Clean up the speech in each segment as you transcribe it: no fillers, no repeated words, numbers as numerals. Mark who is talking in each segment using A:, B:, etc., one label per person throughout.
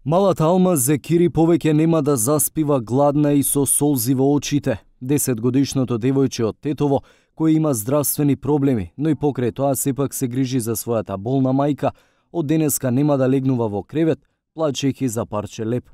A: Малата Алма Зекири повеќе нема да заспива гладна и со солзи во очите. 10-годишното девојче од Тетово, кој има здравствени проблеми, но и покрај тоа сепак се грижи за својата болна мајка, од денеска нема да легнува во кревет, плачејќи за парче леп.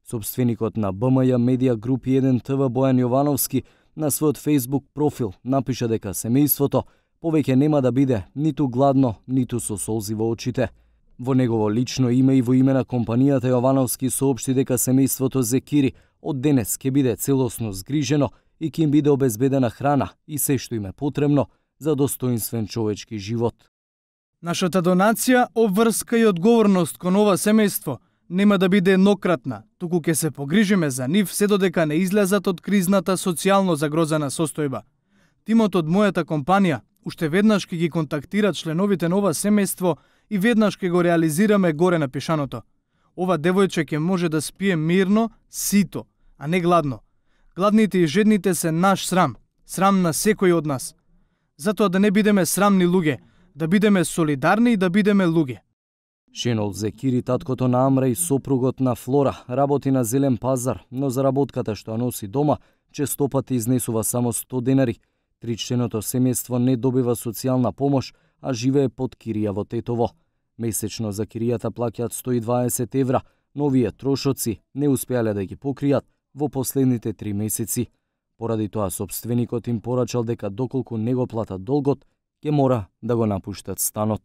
A: Собственикот на БМЈ Медија Груп 1 ТВ Бојан Јовановски на својот Facebook профил напиша дека семејството повеќе нема да биде ниту гладно, ниту со солзи во очите. Во негово лично име и во име на компанијата Јовановски соопшти дека семејството Зекири од денес ќе биде целосно згрижено и ќе им биде обезбедена храна и се што им е потребно за достоинствен човечки живот.
B: Нашата донација, обврска и одговорност кон ова семејство нема да биде еднократна, туку ќе се погрижиме за нив се додека не излезат од кризната социјално загрозена состојба. Тимот од мојата компанија уште веднаш ќе ги контактира членовите на ова семејство и веднаш ќе го реализираме горе напишаното. Ова девојче ќе може да спие мирно, сито, а не гладно. Гладните и жедните се наш срам, срам на секој од нас. Затоа да не бидеме срамни луѓе, да бидеме солидарни и да бидеме луѓе.
A: Шенол Зекири, таткото на Амра и сопругот на Флора, работи на зелен пазар, но заработката што ја носи дома честопати изнесува само 100 денари. Тричленото семејство не добива социјална помош, а живее под кирија во Тетово. Месечно за киријата плаќаат 120 евра, но овие трошоци не успеале да ги покријат во последните 3 месеци. Поради тоа собственикот им порачал дека доколку не го платат долгот, ќе мора да го напуштат станот.